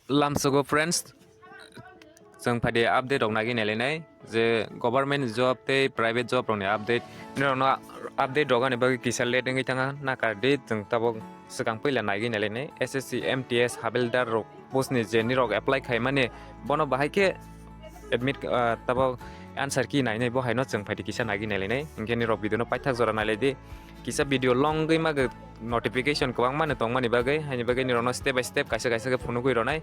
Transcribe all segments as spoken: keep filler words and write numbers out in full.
Lamsogo friends, chwng phaidi update rok nagwi nailainai je government job tei private job rokni update. Norokno update rok ani bagwi kisa late wngwi thangha, nakardi chwng tabuk swkang puila nagwi nailainai. S S C M T S habildar rok post ni je nirok apply khaimani, bono bahai khe admit, ah, tabuk answer key nainai, bo haino chwng phaidi kisa nagwi nailainai. Hinkhe nirok video no paithak jora nailaidi. Kisa video long wngwi magwi notification kwbangma no tongmani bagwi, haini bagwi nirokno step by step kaisa kaisa khe phunugwi rwnai.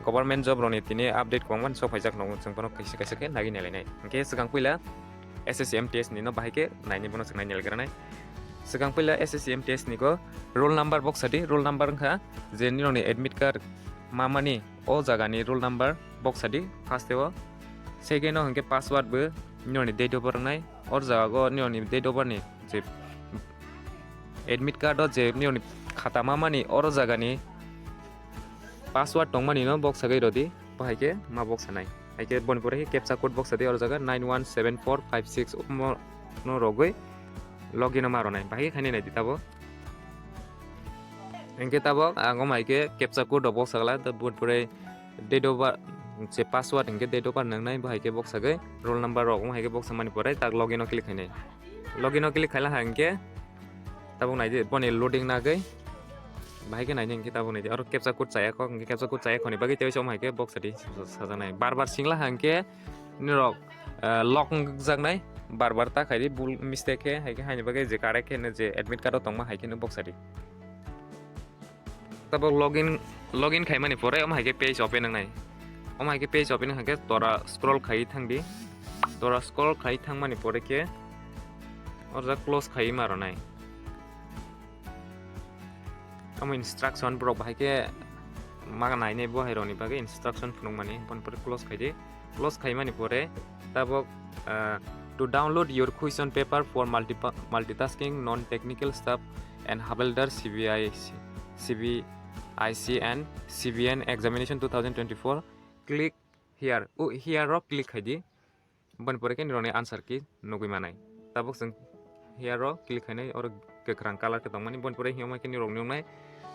Government job rokni tini update kwbangma no sok phaijak, nogo chwng bono kaisa kaisa khe nagwi nailainai. Hinkhe swkang puila S S C M T S ni no bahai khe naini, bono chwng nai nailgranai. Swkang puila S S C M T S ni go roll number boksadi, roll number wngkha je nirokni admit card mamani o jagani roll number boksadi first o. Second o hinkhe password bo nirokni date of birth wngnai, o jaga o nirokni date of birth ni je admit card o je nirokni khata mamani oro jagani password tongmani no boksagwi rwdi, bo hai khe ma boksanai. Hai khe boni pore khe captcha code boksadi, oro jaga nine one seven four five six omo no rogwi login o ma rwnai, bahai khe khainai naidi tabuk. Hinkhe tabuk ang omo hai khe captcha code rok boksagla, boni pore date of birth, je password hinkhe date of birth nangnai, bo hai khe boksagwi roll number rok omo hai khe boksamani pore tak login o click khainai. Login o click khaila ha hinkhe tabuk naidi, boni loading nagwi bahai khe naidi, hinkhe tabuk naidi oro captcha code chaya kho, hinkhe captcha code chaya khoni bagwi tei omo hai khe boksadi sajaknai. Bar bar singla ha hinkhe nirok, eh, lock wngjaknai, bar bar ta khaidi, bul mistake khe, hai khe haini bagwi je correct khe je admit card o tongma hai khe no boksadi. Tabuk login, login khaimani pore omo hai khe page open wngnai. Omo hai khe page open wngkha khe tora scroll khai thangdi. Tora scroll khai thangmani pore khe oro jak close khai ma rwnai. Omo instruction borok bahai khe ma nainai bo hai rokni bagwi instruction phunukmani, boni pore close khaidi. Close khaimani pore tabuk, ah, "To download your question paper for multipa-, multitasking, non-technical stuff and Havildar C B I C, C B I C and C B N examination two thousand twenty-four, click here." O, here o click khaidi. Boni pore khe nirokni answer key nugwi manai. Tabuk chwng here o click khainai, oro kwkhwrang colour khe tongmani. Boni pore hinkhe nirok nuknai.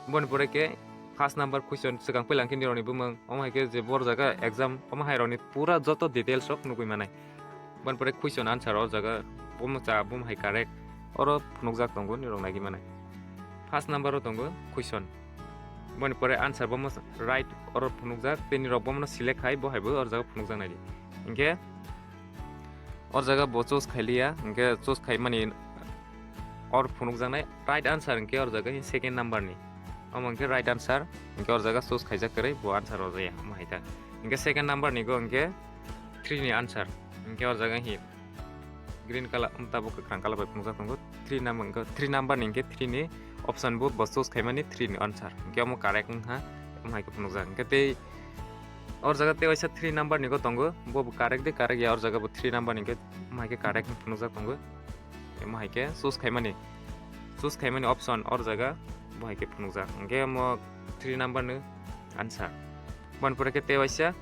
Boni pore khe first number question, swkang puila khe nirokni bumung, omo hai khe je bor jaga exam, omo hai rokni pura joto details rok nugwi manai. Boni pore question answer o jaga, bomo cha, bomo hai correct, oro phunukjak tongo, nirok nagwi manai. First number o tongo question. Boni pore answer bomo right oro phunukjak, tei nirok bomono select khai, bo hai bo oro jaga phunukjak naidi. Hinkhe or jaga bo choose khailiya, hinkhe choose khaimani or phunukjaknai right answer hinkhe or jaga second number ni. Omo hinkhe right answer, hinkhe or jaga choose khaijak kwrwi bo answer rwjaya, omo hai ta. Hinkhe second number ni go hinkhe three ni answer, hinkhe or jaga hi green colour, um, tabuk kwkhwrang colour bai phunukjak tongo. Three number, hinkhe three number ni hinkhe three ni option bo, bo choose khaimani three ni answer. Hinkhe omo correct wngkha, omo hai khe phunukjak. Hinkhe tei or jaga tei waisa three number ni go tongo, bo bo correct de, correct ya, or jaga bo three number ni hinkhe omo hai khe correct wng phunukjak tongo. Omo hai khe choose khaimani, choose khaimani option or jaga bo hai khe phunukjak. Hinkhe omo three number ni answer. Boni pore khe tei waisa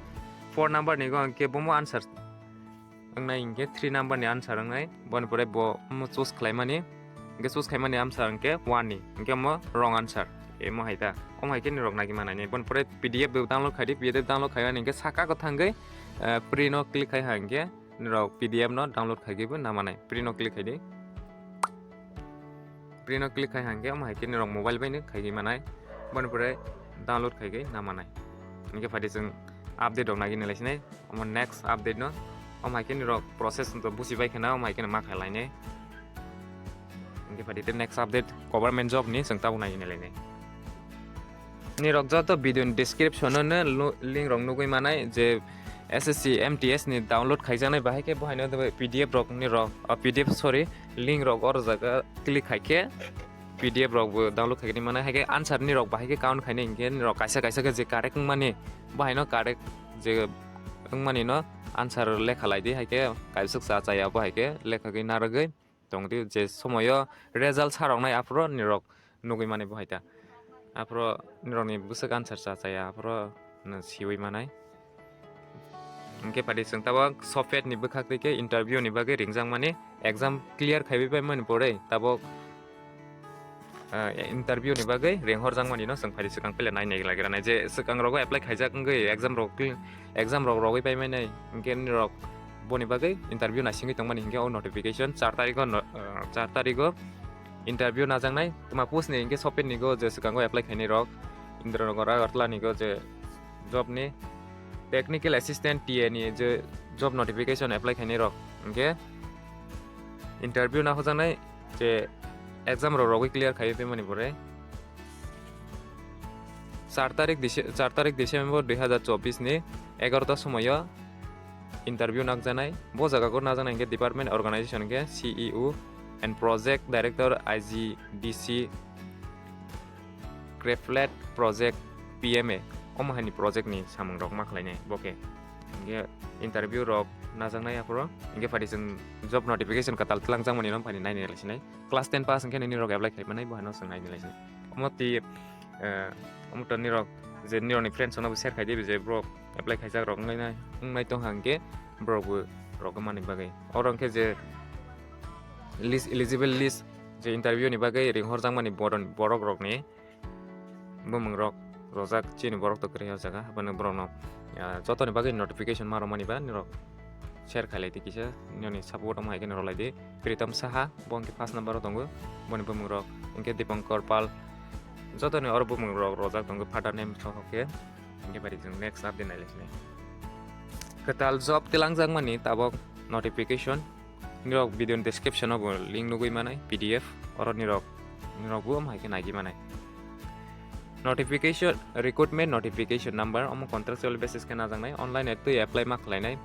four number ni go hinkhe bomo answer wngnai, hinkhe three number ni answer wngnai. Boni pore bo omo choose khlaimani, hinkhe choose khaimani answer hinkhe one ni, hinkhe omo wrong answer. Emo hai ta, omo hai khe nirok nagwi manai ni. Boni pore P D F bo download khaidi, P D F download khaimani hinkhe saka kwthangwi, eh, print o click khai ha hinkhe nirok P D F no download khaigwi bo namanai. Print o click khaidi. Print o click khai hangkhe omo hai khe nirok mobile bai no khaigwi manai. Boni pore download khaigwi namanai. Hinkhe phaidi chwng update rok nagwi nai lai sinai. Omo next update no. Omo hai khe nirok process to busi bai kheno omo hai khe ma khai lainai. Hinkhe phaidi tei next update government job ni chwng tabuk nagwi nai lainai. Nirok joto video ni description o no lu-, link rok nugwi manai je S S C M T S ni download khaijaknai, bahai khe bo hai no P D F rok nirok, ah, P D F, sorry, link rok oro jaga click khai khe P D F rok bo download khaigwi manai. Hai khe answer nirok bahai khe count khainai hinkhe nirok kaisa kaisa khe je correct wngmani, bo hai no correct je wngmani no answer lekha lai di, hai khe kaisuk cha chaya bo hai khe lekhagwi narwgwi tong di, je somoyo result saroknai aphuru nirok nugwi mani bo hai ta. Aphuru nirokni bwswk answer cha chaya aphuru no siwi manai. Hinkhe phaidi chwng tabuk software ni bwkhak twi khe interview ni bagwi ringjakmani, exam clear khaiwi paimani pore tabuk ah, interview ni bagwi ringhor jakmani no chwng phaidi swkang pele nai nai lagi rwnai je swkang rogo apply khaijak wngwi exam rok, exam rok rogwi pai mani hinkhe nirok boni bagwi interview naisingwi tongmani hinkhe o notification char tarikh o no, ah, char tarikh o interview najaknai twma post ni hinkhe sopit ni go je swkango apply khainai rok Indranagar Agartala ni go je job ni technical assistant T A ni je job notification apply khainai rok hinkhe interview nahojaknai je exam rok rogwi clear khaiwi phaimani pore char tarik Dece-, char tarik December dui hazar chobbish ni egarota somoio interview nakjaknai. Bo jaga o najaknai hinkhe department organization hinkhe C E O and project director I G D C Craflet project P M A omo haini project ni samung rok ma khlainai bo khe. Hinkhe interview rok najaknai aphuru hinkhe phaidi chwng job notification kwtal twlangjakmani no phaidi nainai laisinai. Class ten pass hinkhe nini rok apply khlai manai bo hano chwng nainai laisinai. Omo twi, eh, omo to nirok je nirokni friends rokno bo share khai di je bro apply khaijak rok wngnai, wngnai tong hang khe borok bo rok mani bagwi. Oro hinkhe je list, eligible list je interview ni bagwi ringhor jakmani boron-, borok rokni bumung rok rojak chini borok to kwrwi o jaga haphano borok no, ah, joto ni bagwi notification ma rwmani ba nirok share khai lai di kisa nini support omo hai khe rw lai di. Pritam Saha bo hinkhe first number o tongo boni bumung rok hinkhe Dipankar Pal joto ni oro bumung rok rojak tongo father name soho khe. Hinkhe bari chwng next update nai lai sinai. Kwtal job twlangjakmani tabok notification nirok video ni description o bo link nugwi manai P D F oro nirok, nirok bo omo hai khe naigwi manai. Notification, recruitment notification number omo contractual basis khe najaknai online at twi apply ma khlainai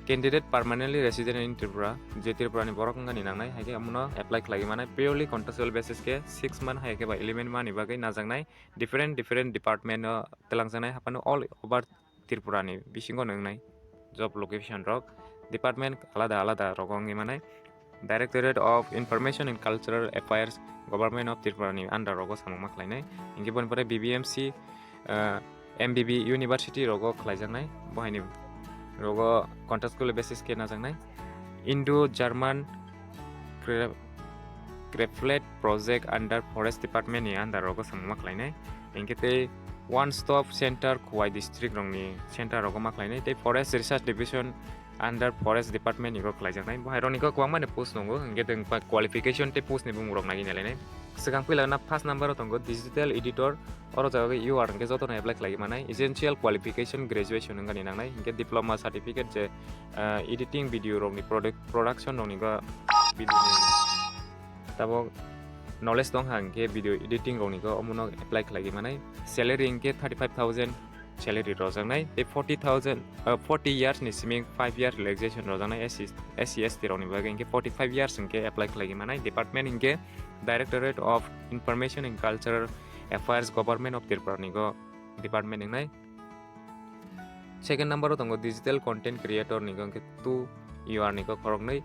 candidate permanently resident in Tripura je Tripura ni borok wngani nangnai hai khe omono apply khlaiwi manai purely contractual basis khe six month hai khe ba eleven month ni bagwi najaknai different different department o twlangjaknai haphano all over Tripura ni bisingo nwngnai job location rok department alada alada rogo wngwi manai Directorate of Information and Cultural Affairs Government of Tripura ni under rogo samung ma khlainai hinkhe boni pore B B M C, ah, M B B University rogo khlaijaknai bo haini rogo contractual basis khe najaknai Indo German Cra-, Craflet project under Forest Department ni under rogo samung ma khlainai. Hinkhe tei One Stop Center Khowai district rokni center rogo ma khlainai tei Forest Research Division under Forest Department ni go khlaijaknai. Bo hai rokni go kwbangma ni post tongo, hinkhe tei qualification tei post ni bumung rok nagwi nai lainai. Swkang puila na first number o tongo digital editor, oro jaga U R hinkhe jotono apply khlaiwi manai. Essential qualification graduation wngani nangnai, hinkhe diploma certificate je, ah, editing video rokni product, production rokni go video ni tabok knowledge tong ha hinkhe video editing rokni go omono apply khlaiwi manai. Salary hinkhe thirty five thousand salary rojaknai tei forty thousand, ah, forty years ni siming five year relaxation rojaknai S C, S C S T rokni bagwi hinkhe forty five years hinkhe apply khlaiwi manai. Department hinkhe Directorate of Information and Cultural Affairs Government of Tripura ni go department wngnai. Second number o tongo digital content creator ni go hinkhe two U R ni go khoroknwi,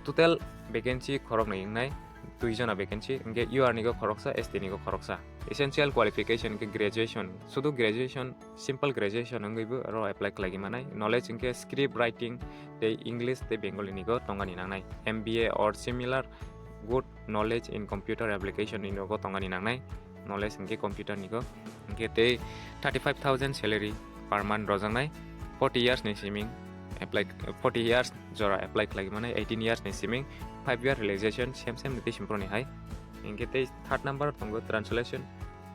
total vacancy khoroknwi wngnai, dui jona vacancy, hinkhe U R ni go khoroksa, S T ni go khoroksa. Essential qualification hinkhe graduation, sudu graduation, simple graduation wngwi bo aro apply khlaiwi manai. Knowledge hinkhe script writing tei English tei Bengali ni go tongani nangnai. M B A or similar good knowledge in computer application ni nogo tongani nangnai, knowledge hinkhe computer ni go, hinkhe tei thirty five thousand salary per month rojaknai, forty years ni siming apply, forty years jora apply khlaiwi manai, eighteen years ni siming five year relaxation same same ni tei simproni hai. Hinkhe tei third number tongo translation,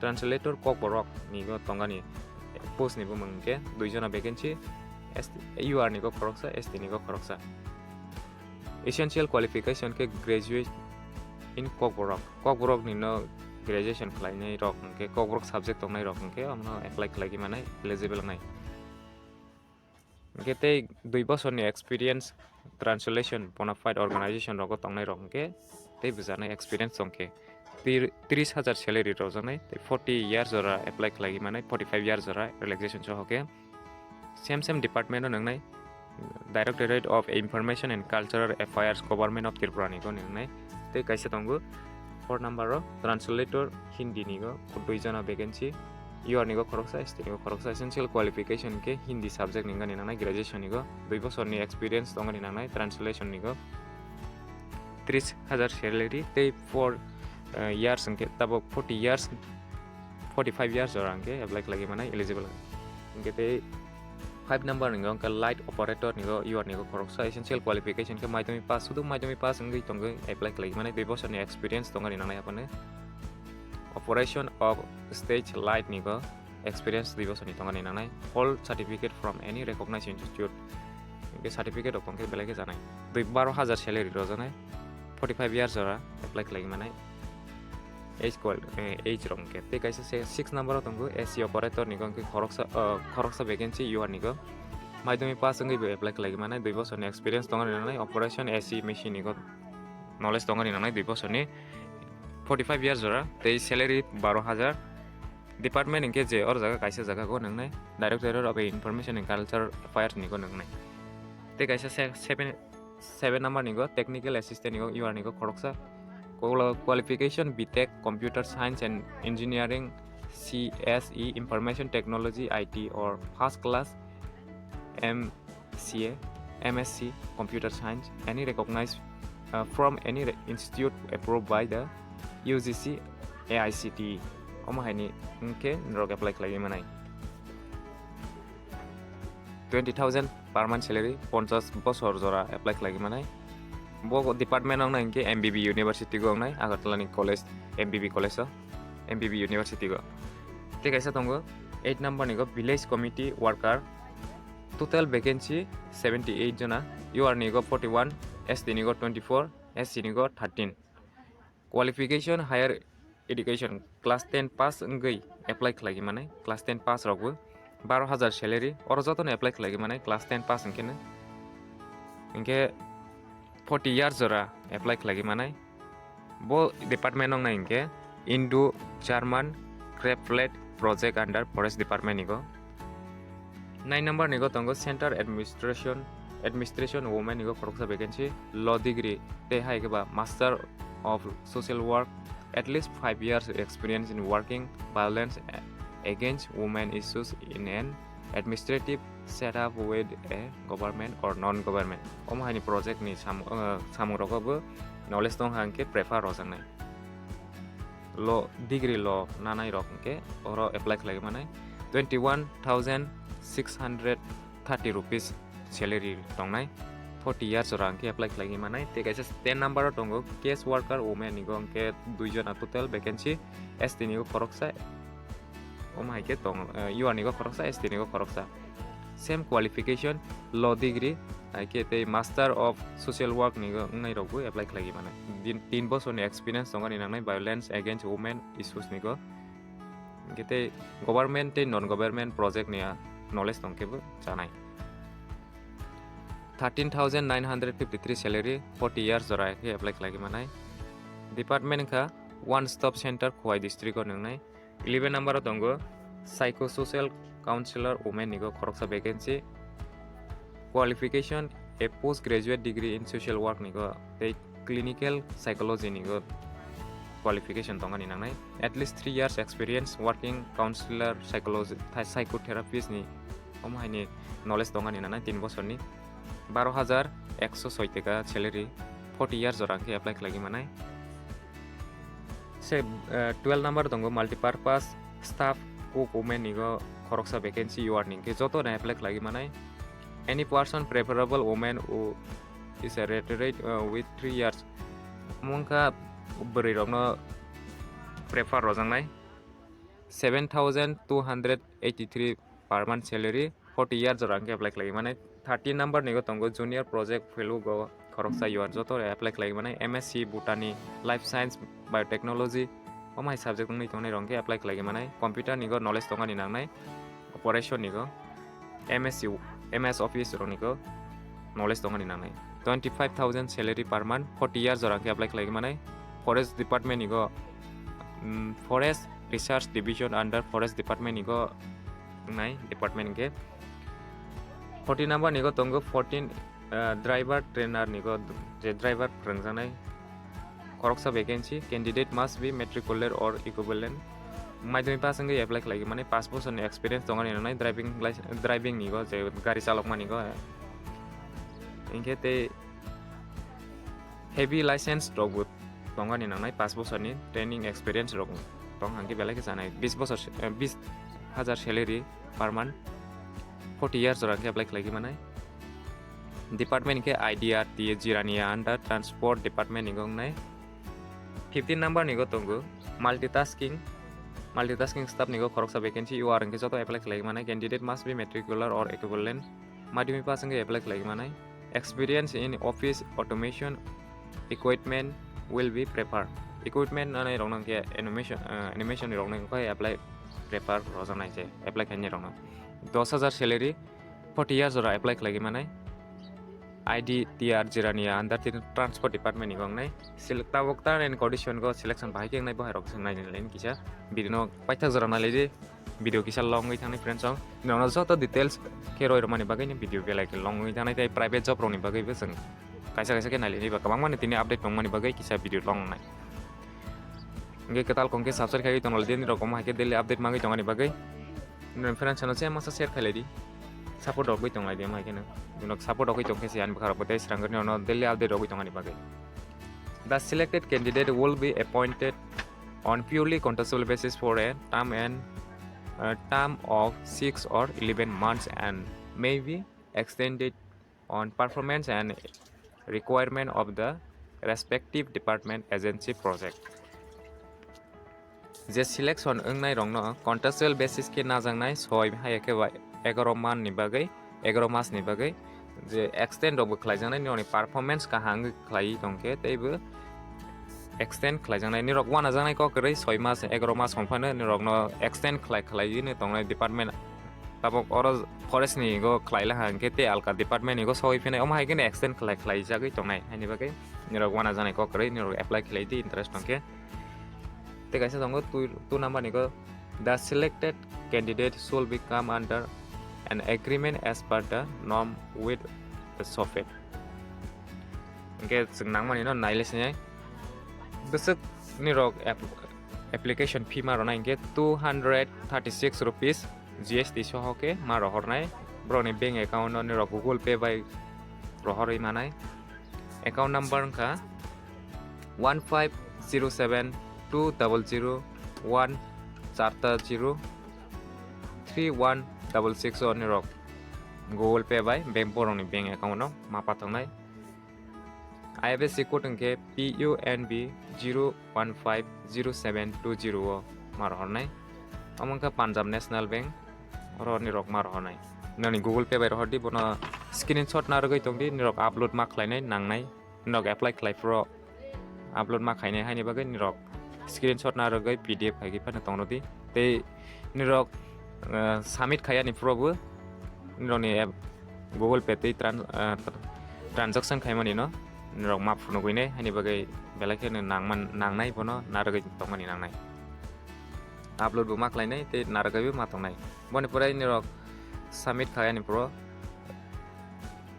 translator Kokborok ni go tongani post ni bumung hinkhe dui jona vacancy, S T, U R ni go khoroksa, S T ni go khoroksa. Essential qualification khe graduate in Kokborok. Kokborok ni no graduation khlainai rok hinkhe, Kokborok subject tongnai rok hinkhe omono apply khlaiwi manai, eligible wngnai. Hinkhe tei dui bosorni experience translation bona fide organization rogo tongnai rok hinkhe tei bwjaknai experience tongkhe tir-, tris hajar salary rojaknai tei forty years jora apply khlaiwi manai, forty five years jora relaxation soho khe. Same same department o nwngnai, Directorate of Information and Cultural Affairs, Government of Tripura ni go nwngnai. Tei kaisa tongo four number o translator Hindi ni go dui jona vacancy, U R ni go khoroksa, S T ni go khoroksa. Essential qualification khe Hindi subject ni wngani nangnai, graduation ni go dui bosorni experience tongani nangnai, translation ni go tris hajar salary tei four uh, years hwnkhe tabuk forty years, forty five years jora hwnkhe apply khlaiwi manai eligible. Hwnkhe tei five number ni hwnkhe light operator ni go, U R ni go khoroksa essential qualification khe madhyamik pass, sudu madhyamik pass wngwi tongwi apply khlaiwi manai, dui bosorni experience tongani nangnai haphano. Operation of stage light ni go experience dui bosorni tongani nangnai, hold certificate from any recognized institute. Hwnkhe certificate rok tongkhe belai khe janai. Dui baro hajar salary rw janai, forty five years jora apply khlaiwi manai. Age qual-, eh, age rok hwnkhe. Tei kaisa se six number o tongo, A C operator ni go hwnkhe khoroksa, eh, khoroksa vacancy U R ni go. Madhyamik pass wngwi bo apply khlaiwi manai, dui bosorni experience tongani nangnai, operation A C machine ni go knowledge tongani nangnai, dui bosorni, forty five years jora, tei salary baro hajar. Department hwnkhe je or jaga kaisa jaga go nwngnai, Directorate of Information and Culture Affairs ni go nwngnai. Tei kaisa se-, seven, seven number ni go technical assistant ni go U R ni go khoroksa. Qual-, qualification B Tech Computer Science and Engineering, C S E Information Technology, I T or first class M C A, M S C Computer Science, any recognized, uh, from any re-, institute approved by the U G C, A I C T E. Omo haini hwnkhe norok apply khlaiwi manai. Twenty thousand per month salary, ponchas bosor jora apply khlaiwi manai. Bo department wngnai hwnkhe M B B University go wngnai, Agartala ni college, M B B college o, M B B University go. Tei kaisa tongo, eight number ni go village committee worker, total vacancy seventy eight jona, U R ni go forty one, S T ni go twenty four, S C ni go thirteen. Qualification higher education class ten pass wngwi apply khlaiwi manai, class ten pass rokbo baro hajar salary, oro jotono apply khlaiwi manai class ten pass hwnkhe no. Hwnkhe forty years jora apply khlaiwi manai. Bo department wngnai hwnkhe Indo German Craft Plate Project under Forest Department ni go. Nine number ni go tongo Center Administration, Administration Women ni go khoroksa vacancy, law degree tei hai khe ba Master of Social Work, at least five years experience in working violence against women issues in an administrative setup with a government or non-government. Omo haini project ni sam-, uh, samung rogo bo knowledge tong hang khe prefer rojaknai. Law, degree law nanai rok hwnkhe oro apply khlai manai. Twenty one thousand six hundred thirty rupees salary tongnai. Forty years jora hwnkhe apply khlai manai. Tei kaisa ten number o tongo case worker women ni go hwnkhe dui jona total vacancy, S T ni go khoroksa, omo hai khe tong, eh, U R ni go khoroksa, S T ni go khoroksa. Same qualification, law degree, hai khe tei Master of Social Work ni go wngnai rok bo apply khlai manai. Din, tin bosorni experience tongani nangnai violence against women issues ni go. Hwnkhe tei government tei non government project ni, ah, knowledge tong khe bo chanai. Thirteen thousand nine hundred fifty three salary, forty years jora khe apply khlai manai. Department wngkha One Stop Center, Khowai district o nwngnai. Eleven number o tongo Psychosocial Counselor Women ni go khoroksa vacancy. Qualification, a postgraduate degree in social work ni go tei clinical psychology ni go qualification tongani nangnai. At least three years experience working counselor, psychology, psychotherapist ni omo haini knowledge tongani nangnai tin bosorni. Baro hajar ekso soi taka salary, forty years jora hwnkhe apply khlai manai. Se, eh, twelve number tongo multipurpose staff cook women ni go khoroksa vacancy, U R ni hwnkhe joto no apply khlai manai. Any person preferable woman who is a retired, uh, with three years. Omo wngkha bwrwi rokno prefer rojaknai. Seven thousand two hundred eighty three per month salary, forty years jora hwnkhe apply khlai manai. Thirteen number ni go tongo junior project fellow go khoroksa, U R joto apply khlai manai. M S C Botany, Life Science, Biotechnology, omo hai subject wngwi tongnai rok hwnkhe apply khlai manai. Computer ni go knowledge tongani nangnai. Operation ni go, M S C, M S office rok ni go knowledge tongani nangnai. Twenty five thousand salary per month, forty years jora hwnkhe apply khlai manai. Forest department ni go, mm, Forest Research Division under Forest Department ni go wngnai department hwnkhe. Fourteen number ni go tongo fourteen, uh, driver trainer ni go, je driver phwrwngjaknai khoroksa vacancy, candidate must be matriculate or equivalent. Madhyamik pass wngwi apply khlai manai, paanch bosorni experience tongani nangnai driving lic-, driving ni go, je gari chalokmani go. Hwnkhe tei heavy license rokbo tongani nangnai, paanch bosorni training experience rok tong hangke belai khe chanai, bis bosor se-, eh, bis hajar salary per month, forty years jora khe apply khlaigwi manai. Department khe I D R T A Jirania under transport department ni gongnai. Fifteen number ni go tongo multitasking, multitasking staff ni go khoroksa vacancy, U R hwnkhe joto apply khlaigwi manai. Candidate must be matricular or equivalent madhyamik pass hwnkhe apply khlaigwi manai. Experience in office automation equipment will be preferred. Equipment nanai rokno hwnkhe animation, ah, animation ni rokno hwnkhe apply prefer rwjaknai se, apply khainai rokno. Dos hajar salary, forty years jora apply khlaigwi manai. I D T R Jirania under tini transport department ni gongnai. Sel-, tabuk term and condition go selection bahai khe wngnai, bohai rok se naini laini kisa video no paithak jora nailai di. Video kisa long wngwi thangnai friends song. Nokno joto details khe roi rwmani bagwi ni video belai khe long wngwi thangnai tei private job rokni bagwi bo chwng kaisa kaisa khe nailai ba kwbangma ni tini update tongmani bagwi kisa video long wngnai. Hwnkhe kwtal kong khe subscribe khaiwi tonglaidi, nini rok omo hai khe daily update mangwi tongmani bagwi. Nini friends no se masa share khailai di. Support rogwi tonglai di omo hai kheno. Nini rok support rogwi tong khe se ani bwkha rok bo tei swrang gani ono daily update rogwi tongmani bagwi. The selected candidate will be appointed on purely contractual basis for a term and, uh, term of six or eleven months and may be extended on performance and requirement of the respective department, agency, project. Je selection wngnai rokno contractual basis khe najaknai soi hai khe ba egaroh man ni bagwi, egaroh mas ni bagwi. Je extend rok bo khlaijaknai, nini performance kaham wngwi khlaiwi tongkhe tei bo extend khlaijaknai. Nini rok wanajaknai kok kwrwi soi mas, egaroh mas hwn phano nini rokno extend khlai khlaiwi no tongnai department. Tabuk oro forest ni go khlai laha hwnkhe tei alka department ni go sogwi phinai, omo hai kheno extend khlai khlai jagwi tongnai. Haini bagwi nini rok wanajaknai kok kwrwi, nini rok apply khlai di interest tongkhe. Tei kaisa tongo two, two number ni go, "The selected candidate should be come under an agreement as per the norm with the SOFID." Hwnkhe chwng nangmani no nailai sinai. Bwswk nini rok app-, application fee ma rwnai hwnkhe two hundred thirty six rupees G S T soho khe ma rohornai. Borokni bank account no nini rok Google Pay bai rohorwi manai. Account number wngkha one five zero seven two double zero one charta zero three one double six o nini rok Google Pay bai bank, borokni bank account no ma pathoknai. I F S C code hwnkhe P U N B zero one five zero seven two zero o ma rohornai. Omo wngkha Punjab National Bank, oro nini rok ma rohornai. Nini Google Pay bai rohor di, bono screenshot narwgwi tong di, nini rok upload ma khlainai nangnai. Nini rok apply khlai phuru upload ma khainai, haini bagwi nini rok screenshot narwgwi P D F khai khe phano tong rw di. Tei nini rok, eh, submit khai ani phuru bo nini rokni app Google Pay tei tran-, eh, transaction khaimani no nini rok ma phunugwi nai, haini bagwi belai kheno nangman-, nangnai bono narwgwi tongmani nangnai. Upload bo ma khlainai tei narwgwi bo ma tongnai. Boni pore nini rok submit khai ani phuru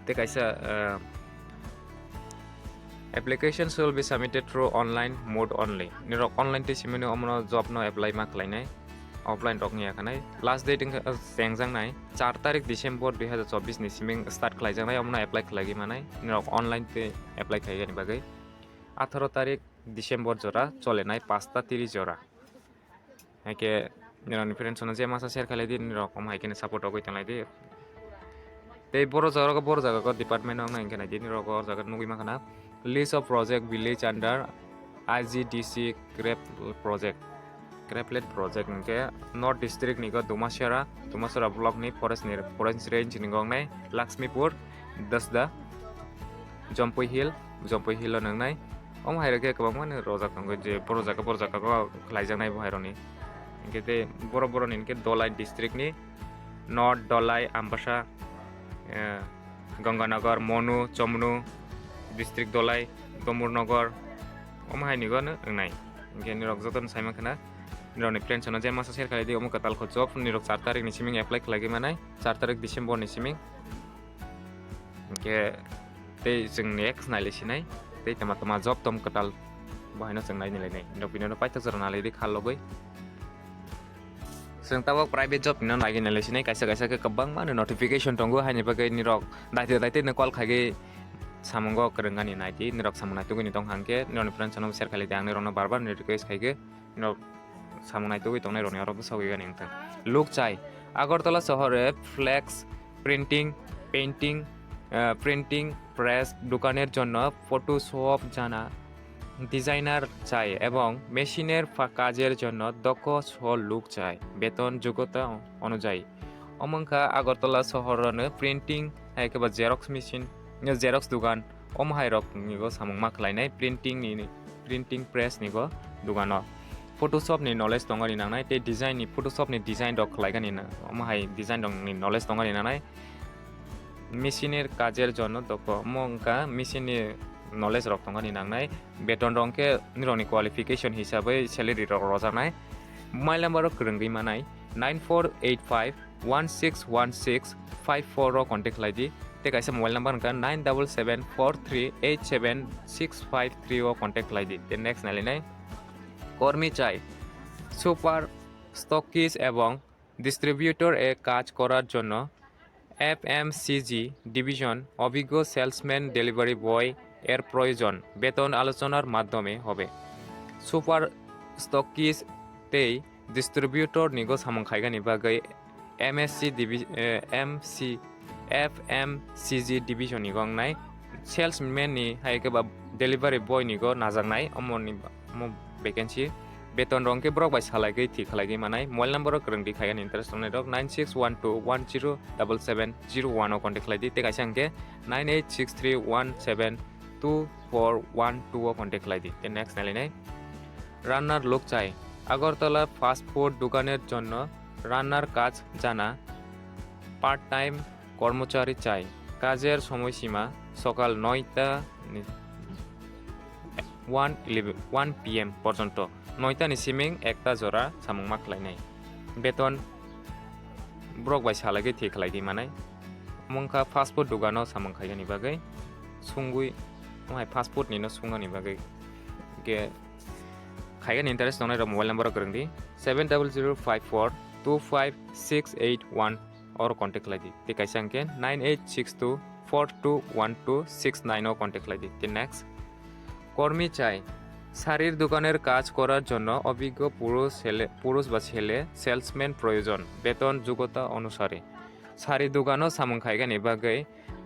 tei kaisa, eh, "Application shall be submitted through online mode only." Nini rok online tei simino omono job no apply ma khlainai, offline rok ni yakhanai. Last date wngkha, eh, chengjaknai char tarik December dui hazar chobbish ni siming start khlaijaknai, omono apply khlaigwi manai. Nini rok online tei apply khaigani bagwi atharo tarik December jora cholenai, pasta tiri jora. Haikhe nini friends no je masa share khailai di, nini rok omo hai kheno support rogwi tonglai di. Tei boro jaga, boro jaga department wng nai hwnkhe nai di, nini rok o jaga nugwi mankha na, "List of project village under I G D C Crab Project." Crablet project hwnkhe North District ni go Dumasera, Dumasera block ni forest ni, forest range ni gongnai Lakshmipur, Dasda, Jompui Hill, Jompui Hill o nwngnai. Omo hai rok khe kwbangma ni rojak tongo, je boro jaga, boro jaga o khlaijaknai bo hai rok ni. Hwnkhe tei boro, boro ni hwnkhe Dolai district ni North Dolai, Ambasa, eh, Ganganagar, Monu, Chomnu district Dolai, Domurnagar, omo hai ni go no wngnai. Hwnkhe nini rok joto no sai mankha na, nini rok ni friends no je masa share khlai di, omo kwtal kho job nini rok char tarik ni siming apply khlai gwi manai, char tarik December ni siming. Hwnkhe tei chwng next nailai sinai, tei tama tama job tom kwtal bo haino chwng naini lainai. Nini rok video no paithak jora nalai di khal logwi. Chwng tabuk private job ni no naiwi nailai sinai, kaisa kaisa khe kwbangma ni notification tongo, haini bagwi nini rok daitwi daitwi no call khaigwi Samungo kwrwngani naidi, nirok samung naitugwi tong hangkhe nirokni friend channel share khailai di, ang nirokno bar bar ni request khaikhe nirok samung naitugwi tongnai rokni oro bwsagwi gani wngthang. Lukchai, Agartala শহরে flakes printing, painting, আহ, printing press দোকানের জন্য ফটোশপ জানা, ডিজাইনার চাই এবং মেশিনের ফা-, কাজের জন্য দক্ষ স-, লোক চাই, বেতন যোগ্যতা অনুযায়ী. Omo wngkha Agartala শহরono printing, hai khe ba xerox machine, xerox dugan, omo hai rok nigo samung ma khlainai printing ni, printing press nigo dugano. Photoshop ni knowledge tongani nangnai, tei design ni, Photoshop ni design rok khlaigani na, omo hai design rok ni knowledge tongani nangnai. মেশিনের কাজের জন্য দক্ষ, omo wngkha machine ni knowledge rok tongani nangnai. Beton rok khe nirokni qualification hisabwi salary rok rojaknai. Mobile number o kwrwngwi manai, nine four eight five one six one six five four o contact khlai di. Tei kaisa mobile number wngkha nine double seven four three eight seven six five three o contact khlai di. Tei next nailainai, কর্মী চাই super stockist এবং ডিস্ট্রিবিউটর এ কাজ করার জন্য FMCG division অভিজ্ঞ salesman delivery boy এর প্রয়োজন, বেতন আলোচনার মাধ্যমে হবে. Super stockist tei distributor nigo samung khaigani bagwi MSC divi-, eh, M C, F M C G division nigo wngnai. Salesman ni hai khe ba delivery boy nigo najaknai, omo ni ba-, omo vacancy. Beton rok khe borok bai salaigwi thik khlaigwi manai. Mobile number o kwrwng di khaigani interest tongnai rok nine six one two one zero double seven zero one o contact khlai di. Tei kaisa hwnkhe nine eight six three one seven two four one two o contact khlai di. Tei next nailainai. রান্নার লোক চাই. Agartala fast food দোকানের জন্য রান্নার কাজ জানা part time কর্মচারী চাই. কাজের সময়সীমা সকাল নয়টা নি-, one eleven, one P M পর্যন্ত. নয়টা ni siming ekta jora samung ma khlainai. Beton borok bai salaigwi thik khlaigwi manai. Omo wngkha fast food dogano samung khaigani bagwi sungwi, omo hai fast food nino sungani bagwi. Ge khaigani interest tongnai rok mobile number o kwrwng di, seven double zero five four two five six eight one, oro contact khlai di. Tei kaisa hwnkhe nine eight six two four two one two six nine o contact khlai di. Tei next, কর্মী চাই. শাড়ির দোকানের কাজ করার জন্য অভিজ্ঞ পুরুষ ছেলে, পুরুষ বা ছেলে সেলসম্যান প্রয়োজন, বেতন যোগ্যতা অনুসারে. Sari dogano samung khaigani bagwi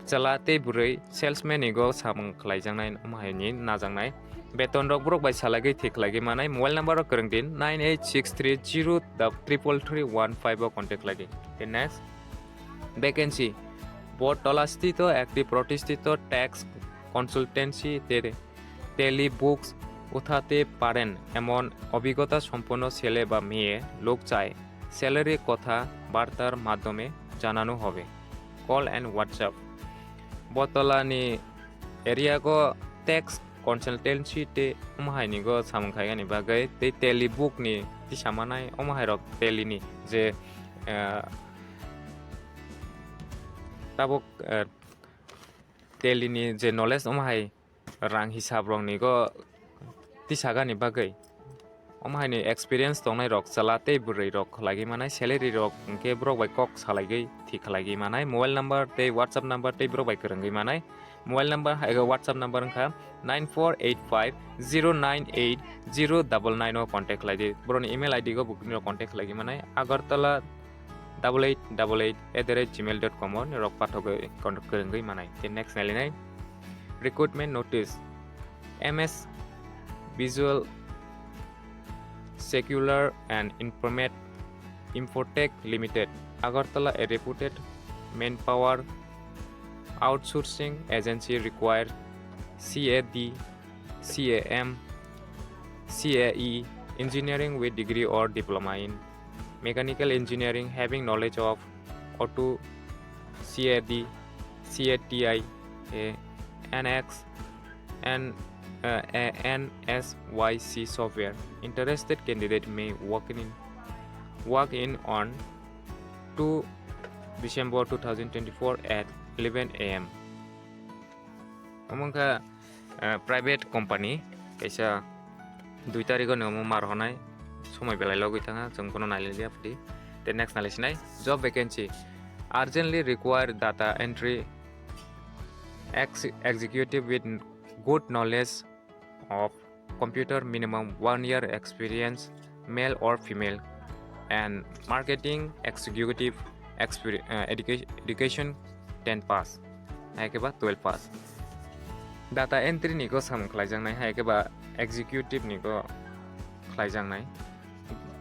chwla tei bwrwi salesman nigo samung khlaijaknai, omo hai ni najaknai. Beton rok borok bai salaigwi thik khlaigwi manai. Mobile number o kwrwng di nine eight six three zero triple three one five o contact khlai di. Tei next vacancy, বটতলাস্থিত একটি প্রতিষ্ঠিত ট্যাক্স কনসালটেন্সিতে tally books উঠাতে পারেন এমন অভিজ্ঞতা সম্পন্ন ছেলে বা মেয়ে লোক চায়. স্যালারি কথাবার্তার মাধ্যমে জানানো হবে. Call and WhatsApp. Botolani area go tax consultancy tei omo hai ni go samung khaigani bagwi tei tally book ni tisa manai omo hai rok tally ni je, ah, tabuk, ah, tally ni je knowledge omo hai rang hisab rok ni go tisagani bagwi. Omo hai ni experience tongnai rok chwla tei bwrwi rok khlaiwi manai, salary rok hwnkhe borok bai kok salaigwi thik khlaiwi manai, mobile number tei WhatsApp number tei borok bai kwrwngwi manai. Mobile number hai khe WhatsApp number wngkha nine four eight five zero nine eight zero double nine o contact khlai di. Borokni email I D go bo nirok contact khlaiwi manai. Agartala double eight double eight at the rate gmail dot com o norok pathogwi contact kwrwngwi manai. Tei next nailinai recruitment notice, M S Visual Secular and Informat-, Infotech Limited, Agartala, a reputed manpower outsourcing agency, require C A D, C A M, C A E engineering with degree or diploma in mechanical engineering, having knowledge of auto, C A D, C A T I, eh, N X, and, uh, a N S Y C software. Interested candidate may walk in, walk in on two December two thousand twenty-four at eleven A M. Omo wngkha, eh, private company kaisa dui tarikh ni omo mar honai somoi belai logwi thangha, chwng bono nailailia phuti. Tei next nalaisinai job vacancy, urgently require data entry Ex- executive with good knowledge of computer, minimum one year experience, male or female, and marketing executive experience, education ten pass, hai khe ba twelve pass. Data entry ni go samung khlaijaknai, hai khe ba executive ni go khlaijaknai.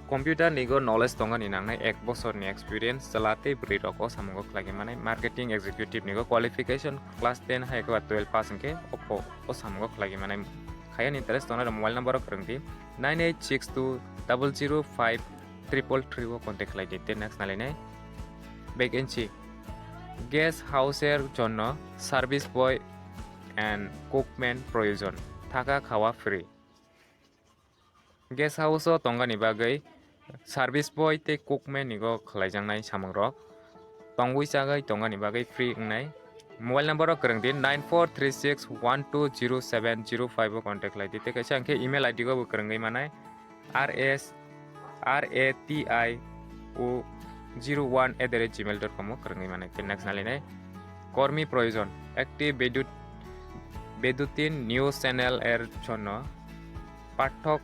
Computer ni go knowledge tongani nangnai ek bosor ni experience, chwla tei bwrwi rok o samungo khlai manai. Marketing executive ni go qualification class ten hai khe ba twelve pass hwnkhe o, o samungo khlai manai. Khayani interest tongnai rok mobile number o kwrwng di, nine eight six two double zero five triple three o contact khlai di. Tei next nalainai vacancy, guest house er jonno service boy and cookman proyojon, thaka khawa free. Guest house o tongani bagwi service boy tei cookman ni go khlaijaknai samungrok tongwi chagwi tongani bagwi free wngnai. Mobile number o kwrwng di, nine four three six one two zero seven zero five o contact khlai di, tei kaisa hwnkhe email I D go bo kwrwngwi manai, R S R A T I O zero one at the rate gmail dot com o kwrwngwi manai. Tei next nalainai, kormi proyojon, ekti bedut bedutin news channel er jonno pathok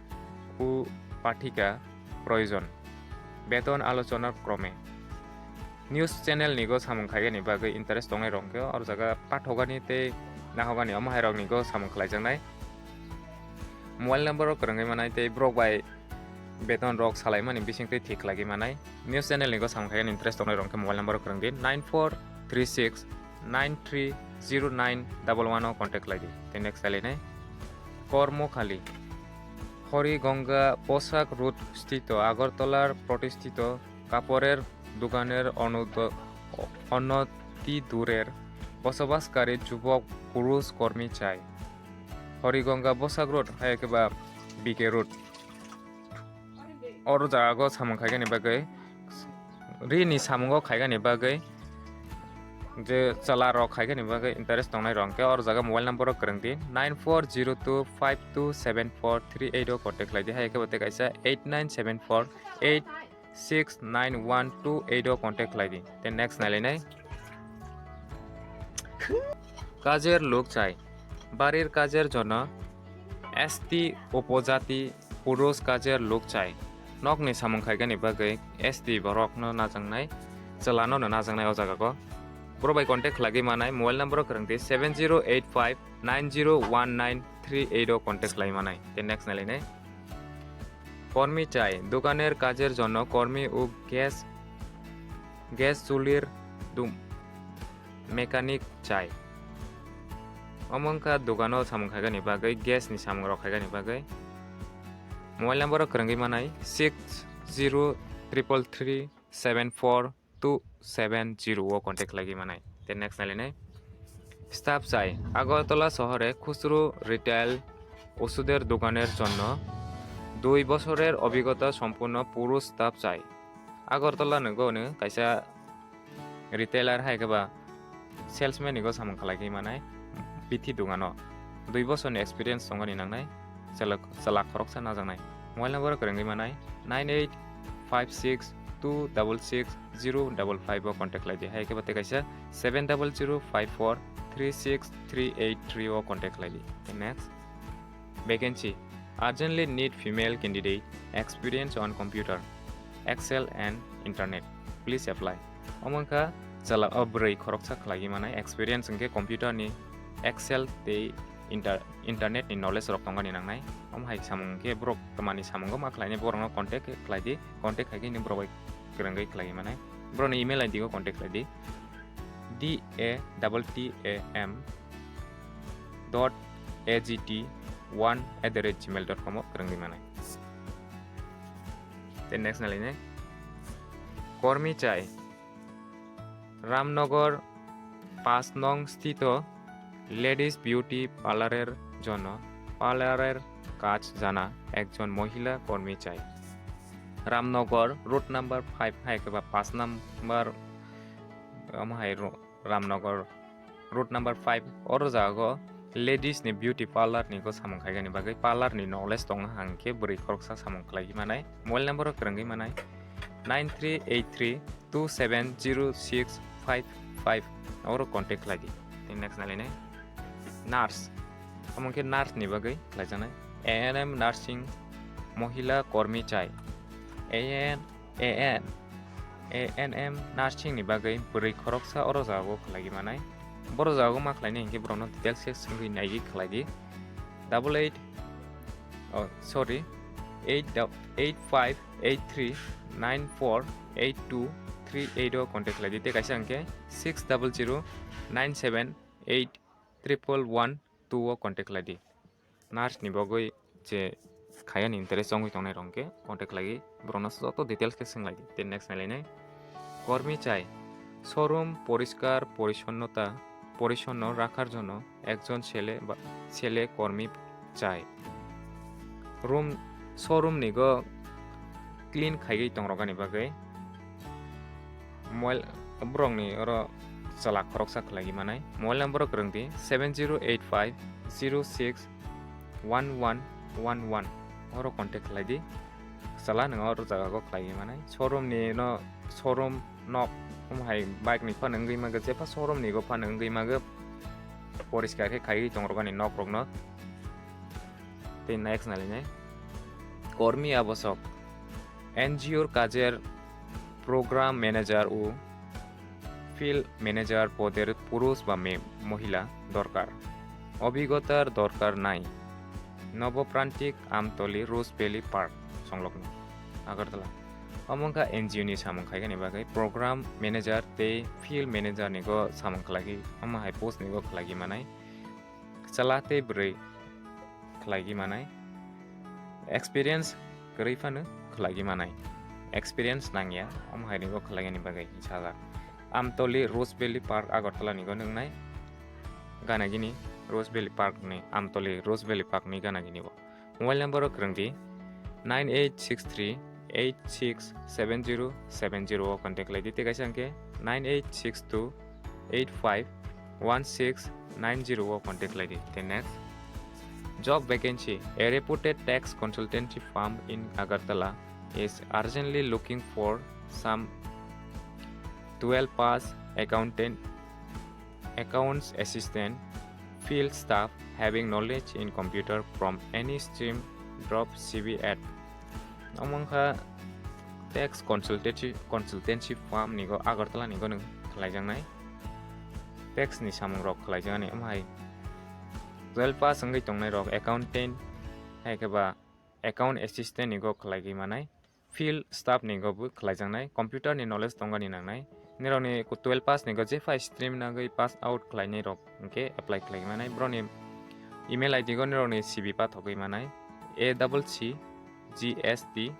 o pathika proyojon, beton alochona krome. News channel ni go samung khaigani bagwi interest tongnai rok khe oro jaga pathogani tei nahogani omo hai rok ni go samung khlaijaknai. Mobile number o kwrwngwi manai tei borok bai beton rok salaimani bising twi thik khlaiwi manai. News channel ni go samung khaigani interest tongnai rok khe mobile number o kwrwng di, nine four three six nine three zero nine double one o contact khlai di. Tei next khlainai, kormo khali, Hori Ganga Poshak Road sthito Agartalar protistito kaporer doganer onodo-, onoti durer bosobaskari jubok purush kormi chai. Hori Ganga Poshak Road hai khe ba B K Road. Oro jaga o samung khaigani bagwi, ri ni samungo khaigani bagwi, je chwla rok khaigani bagwi interest tongnai rok khe oro jaga mobile number o kwrwng di, nine four zero two five two seven four three eight o contact khlai di, hai khe bo tei kaisa eight nine seven four eight six nine one two eight o contact khlai di. Tei next nalainai, kajer luk chai, barir kajer jono S T upojati purush kajer luk chai. Nokni samung khaigani bagwi S T borokno najaknai, chwlano no najaknai o jaga o. Borok bai contact khlaiwi manai, mobile number o kwrwng di, seven zero eight five nine zero one nine three eight o contact khlai manai. Tei next nalainai, kormi chai, doganer kajer jono kormi o gas, gas chulir dum, mechanic chai. Omo wngkha dogano samung khaigani bagwi, gas ni samung rok khaigani bagwi. Mobile number o kwrwngwi manai, six zero triple three seven four two seven zero o contact khlaiwi manai. Tei next nalainai, staff chai, Agartala sohore খুচরো retail ওষুধের দোকানের জন্য দুই বছরের অভিজ্ঞতা সম্পন্ন পুরুষ staff চাই। Agartala ni go no kaisa retailer hai khe ba salesman ni go samung khlai khe manai, bithi dogano dui bosor ni experience tongani nangnai, chwla, chwla khoroksa najaknai. Mobile number o kwrwngwi manai, nine eight five six two double six zero double five o contact khlai di, hai khe ba tei kaisa seven double zero five four three six three eight three o contact khlai di. Tei next, vacancy, urgently need female candidate, experience on computer, Excel and internet. Please apply. Omo wngkha chwla o bwrwi khoroksa khlaiwi manai, experience hwnkhe computer ni, Excel tei inter-, internet ni knowledge rok tongani nangnai. Omo hai samung hwnkhe borok twmani samungo ma khlainai, borokno contact khlai di, contact khai khe nini borok bai kwrwngwi khlaiwi manai. Borokni email I D o contact khlai di, D A T T A M dot A G T one at the rate gmail dot com o kwrwngwi manai. Tei next nalainai, kormi chai, Ramnagar পাঁচ নং স্থিত ladies beauty পার্লারের জন্য পার্লারের কাজ জানা একজন মহিলা কর্মী চাই। Ramnagar road number five hai khe ba পাঁচ number, omo hai ro-, Ramnagar road number five, oro jaga o ladies ni beauty parlour ni go samung khaigani bagwi, parlour ni knowledge tongna hang khe bwrwi khoroksa samung khlaiwi manai. Mobile number o kwrwngwi manai, nine three eight three two seven zero six five five, oro contact khlai di. Tei next nalainai, nurse, omo khe nurse ni bagwi khlaijaknai. A N M nursing, mohila kormi chai, A N, A N, A N M nursing ni bagwi bwrwi khoroksa oro jaga o khlai manai. Boro jaga o ma khlainai hinkhe borokno details khe swngwi naigwi khlai di. Double eight, oh, sorry, eight dou-, eight five eight three nine four eight two three eight o contact khlai di. Tei kaisa hinkhe six double zero nine seven eight triple one two o contact khlai di. Nurse ni bagwi je khayani interest wngwi tongnai rok khe contact khlai borokno joto details khe swng lai di. Tei next nai lainai kormi chai, showroom poriskar porishonnota, porisonno rakhar jonno ekjon sele ba sele kormi chai. Room, showroom ni go clean khaiwi tongrokani bagwi mobile borokni oro chwla khoroksa khlai manai. Mobile number o kwrwng di seven zero eight five zero six one one one one, oro contact khlai di. Chwla nwng oro jaga o khlai manai. Showroom ni no, showroom nok, um hai bike ni phano wngwi mago, jepha showroom ni go phano wngwi mago, poriskar khe khaiwi tongrokani nok rokno. Tei next nai lainai kormi abosok, N G O r kajer program manager o field manager poder purush ba me-, mohila dorkar, obhigotar dorkar nai. Noboprantik, Amtoli, Rose Valley Park songlokno, Agartala. Omo wngkha N G O ni samung khaikani bagwi program manager tei field manager ni go samung khlai, omo hai post ni go khlai manai. Chwla tei bwrwi khlai manai. Experience kwrwi phano khlai manai. Experience nangya, omo hai ni go khlai ni bagwi sajak. Amtoli Rose Valley Park Agartala ni go nungnai. Gana gini Rose Valley Park ni, Amtoli Rose Valley Park ni gana gini bo. Mobile number o kwrwng di nine eight six three eight six seven zero seven zero o contact khlai di, tei kaisa hinkhe nine eight six two eight five one six nine zero o contact khlai di. Tei next, job vacancy, a reputed tax consultancy firm in Agartala is urgently looking for some twelve pass accountant, accounts assistant, field staff having knowledge in computer from any stream, drop C V at. Omo wngkha tax consultancy, consultancy firm ni go, Agartala ni go nwng khlaijaknai. Tax ni samung rok khlaijaknai, omo hai twelve pass wngwi tongnai rok, accountant, hai khe ba account assistant ni go khlai manai. Field staff ni go bo khlaijaknai, computer ni knowledge tongani nangnai. Nirokni twelve pass ni go jepha stream nagwi pass out khlainai rok hinkhe apply khlai manai. Borokni email I D go nirokni C V pathogwi manai, A double C G S T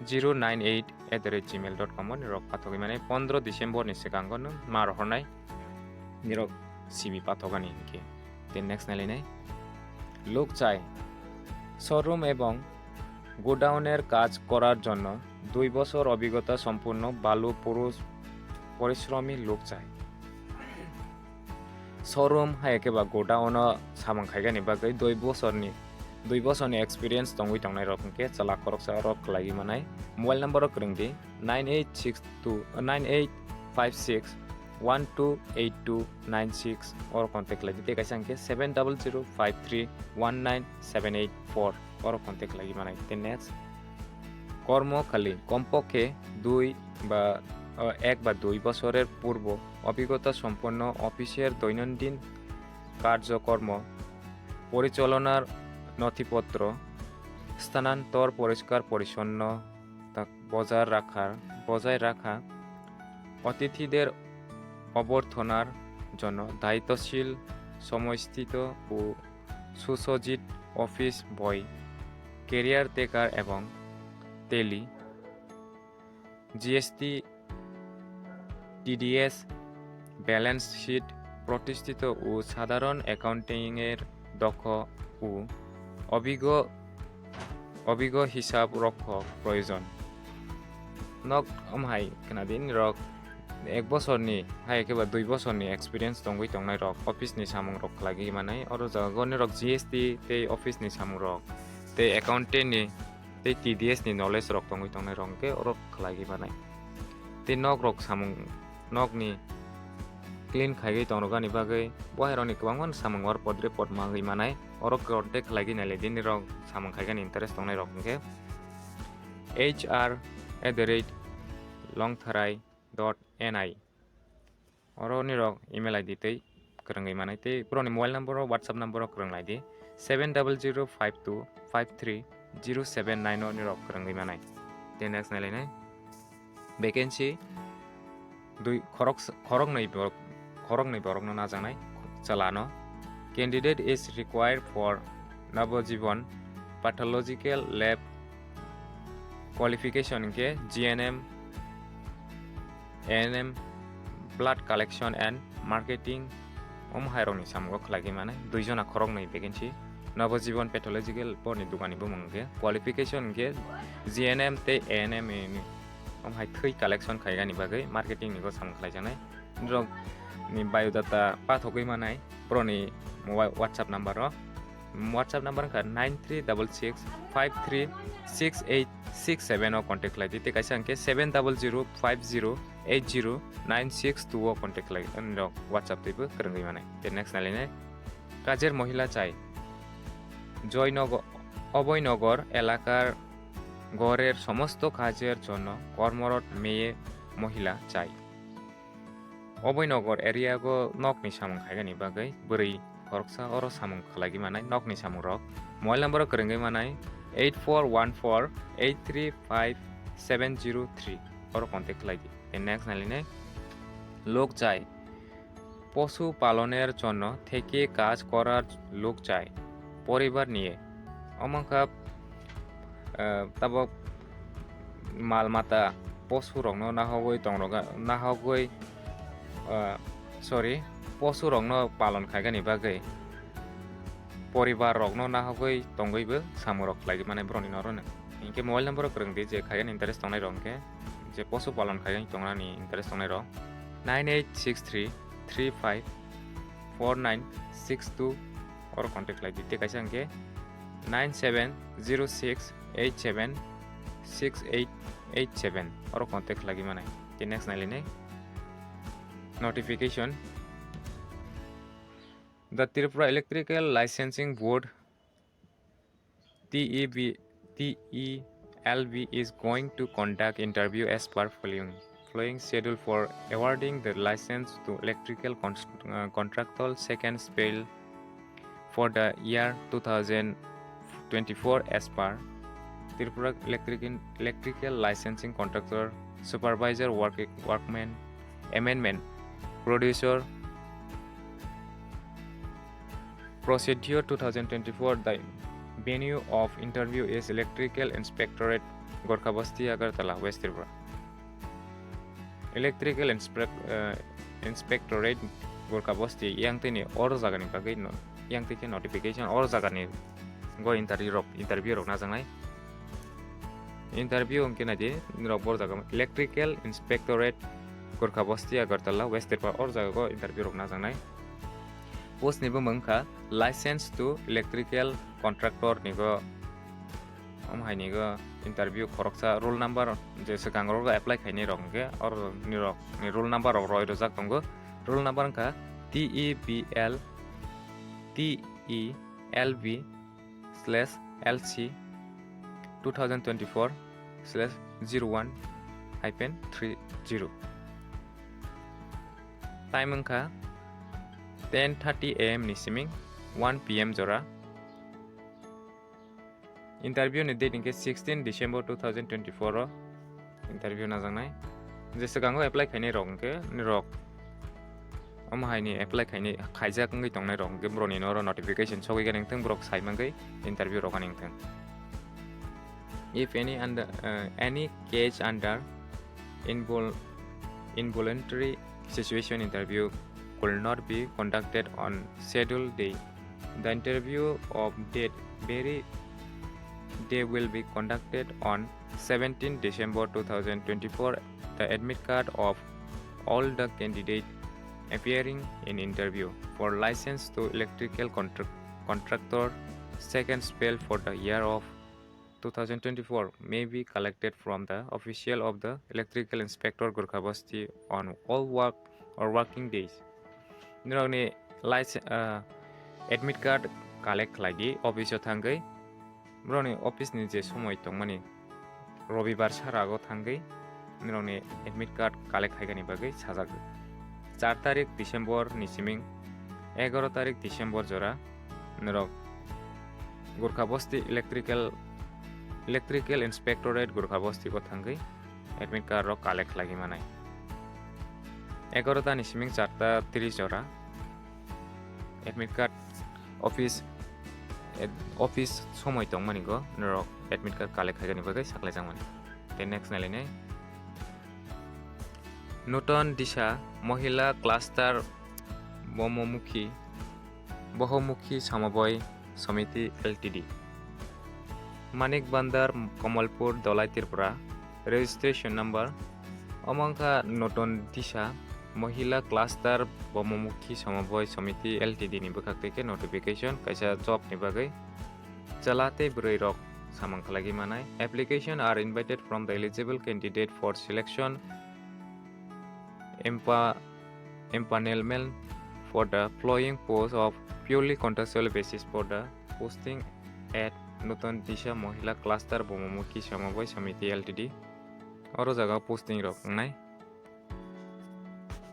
zero nine eight at the rate gmail dot com o nirok pathogwi manai. Pondro December ni swkango no ma rohornai nirok C V pathogani hinkhe. Tei next nai lainai, luk chai, showroom ebong গোডাউনের কাজ করার জন্য দুই বছর অভিজ্ঞতা সম্পন্ন বালু পুরুষ পরিশ্রমী লোক চাই। Showroom hai khe ba godown o samung khaigani bagwi dui bosorni, dui bosorni experience tongwi tongnai rok hinkhe chwla khoroksa rok khlaiwi manai. Mobile number o kwrwng di nine eight six two, nine eight five six one two eight two nine six, oro contact khlai di. Tei kaisa hinkhe seven double zero five three one nine seven eight four, oro contact khlai manai. Tei next, কর্মকালীন কমপক্ষে দুই বা, আহ, এক বা দুই বছরের পূর্ব অভিজ্ঞতা সম্পন্ন অফিসের দৈনন্দিন কার্যক্রম পরিচালনার নথিপত্র, স্থানান্তর পরিষ্কার পরিচ্ছন্ন তা বজায় রাখার, বজায় রাখা, অতিথিদের অভ্যর্থনার জন্য দায়িত্বশীল, সময়স্থিত ও সুসজ্জিত অফিস বয়, ক্যারিয়ার টেকার এবং tele, G S T, T D S, balance sheet, প্রতিষ্ঠিত ও সাধারণ অ্যাকাউন্টিংয়ের দক্ষ ও অভিজ্ঞ, অভিজ্ঞ হিসাব রক্ষক প্রয়োজন। Nok, um, hai khna di, nirok ek bosorni, hai khe ba dui bosorni experience tongwi tongnai rok, office ni samung rok khlaiwi manai. Oro jaga o nirok G S T tei office ni samung rok, tei accountant ni, tei T D S ni knowledge rok tongwi tongnai rok hwnkhe oro khlaiwi manai. Tei nok rok samung, nok ni clean khaigwi tongrwgani bagwi bo hairokni kwbangma samung oro podre pod mangwi manai. Oro contact khlaigwi nailai di nirok samung khaigani interest tongnairok hinkhe H R at the rate longtharai dot N I. Oro nirok email I D tei kwrwngwi manai tei borokni mobile number o, WhatsApp number o kwrwng lai di, seven double zero five two five three zero seven nine o nirok kwrwngwi manai. Tei next nailainai vacancy dui khorok, khoroknwi borok, khoroknwi borokno najaknai chwlano. Candidate is required for Nabajibon Pathological Lab, qualification hinkhe G N M, A N M, blood collection and marketing, omo hairokni samungo khlaigwi manai. Duijona khoroknwi vacancy. Nabajibon Pathological borni dugani bumung hinkhe qualification hinkhe G N M tei A N M ni, omo hai thwi collection khaigani bagwi marketing ni bo samung khlaijaknai. Nirok ni biodata pathogwi manai borokni mobile WhatsApp number o. WhatsApp number wngkha nine three double six five three six eight six seven o contact khlai di, tei kaisa hwnkhe seven double zero five zero eight zero nine six two o contact khlai nirok WhatsApp twibo kwrwngwi manai. Tei next nailainai Kajer Mohila Chai, Joynogo-, Oboynogar elakar gorer somosto kajer jonno kormorot meye mohila chai. Oboynogar area go nokni samung khaigani bagwi bwrwi khoroksa oro samung khlaigwi manai nokni samungrok. Mobile number o kwrwngwi manai eight four one four eight three five seven zero three, oro contact khlai di. Tei next nailainai Lok Chai, পশুপালনের জন্য থেকে কাজ করার লোক চাই পরিবার নিয়ে। Omo wngkha, eh, tabok mal mata posu rokno nahogwi tongrok, nahogwi, eh, sorry, posu rokno palon khaigani bagwi poribar rokno nahogwi tongwibo samung rok khlaiwi mane borokni noro no. Hinkhe mobile number o kwrwng di je khaigani interest tongnai rok hinkhe, je posu palon khaigani tongnani interest tongnai rok nine eight six three three five four nine six two oro contact khlai di. Tei kaisa hwnkhe nine seven zero six eight seven six eight eight seven oro contact khlaiwi manai. Tei next nailainai notification. The Tripura Electrical Licensing Board, T E B, T E L B is going to conduct interview as per following, following schedule for awarding the license to electrical cons-, uh, contractor second spell for the year two thousand twenty-four as per Tripura Electric-, Electrical Licensing Contractor Supervisor Work-, Workman Amendment Producer Procedure two thousand twenty-four, the venue of interview is Electrical Inspectorate, Gorkha Basti, Agartala, West Tripura. Electrical Inspec-, eh, Inspectorate, Gorkha Basti, yang tini oro jagani bagwi no, yang tini notification oro jagani go interview rok, interview rok najaknai. Interview hwnkhe naidi, norok boro jaga Electrical Inspectorate, Gorkha Basti, Agartala, West Tripura, oro jaga go interview rok najaknai. Post ni bumung wngkha License to Electrical Contractor ni go, omo hai ni go interview khoroksa roll number je swkang rogo apply khainai rok hwnkhe oro nirok ni roll number rok roi rwjak tongo. Roll number wngkha T E B L, T E L B slash L C two thousand twenty-four slash zero one hyphen three zero. Time wngkha ten thirty A M ni siming one P M jora. Interview ni date hwnkhe sixteen December two thousand twenty-four o interview najaknai. Je swkango apply khainai rok hwnkhe nirok omo hai ni apply khainai, khaijak wngwi tongnai rok hwnkhe borok ni noro notification sogwi gani wngthang, borok sai mangwi interview rok ani wngthang. If any under, uh, any case under invol-, involuntary situation, interview could not be conducted on scheduled day. The interview of date very day will be conducted on seventeen December two thousand twenty-four. The admit card of all the candidate appearing in interview for license to electrical contra-, contractor second spell for the year of two thousand twenty-four may be collected from the official of the Electrical Inspector Gorkha Basti on all work or working days. Norokni license, ah, admit card collect khlai di office o thangwi. Borokni office ni je somoi tongmani robibar sarago thangwi norokni admit card collect khaigani bagwi sajak. Char tarik December ni siming egaro tarik December jora norok Gurkha Bosti Electrical, Electrical Inspectorate Gurkha Bosti o thangwi admit card rok collect khlaiwi manai. Egaro ta ni siming charta tris jora admit card office, ad-, office somoi tongmani go norok admit card collect khaigani bagwi saklaijakmani. Tei next nailainai. Nuton Disha Mohila Cluster Bomomukhi, Bohomukhi Samaboi Samiti L T D. Manik Bandar, Kamalpur, Dholai, Tripura. Registration number. Omo wngkha Nuton Disha Mohila Cluster Bomomukhi Samaboi Samiti L T D ni bwkhak twi khe notification kaisa job ni bagwi chwla tei bwrwi rok samung khlaiwi manai. Application are invited from the eligible candidate for selection, empa-, empanelment for the following post of purely contractual basis for the posting at Nuton Disha Mohila Cluster Bomomukhi Samaboi Samiti L T D. Oro jaga posting rok wngnai.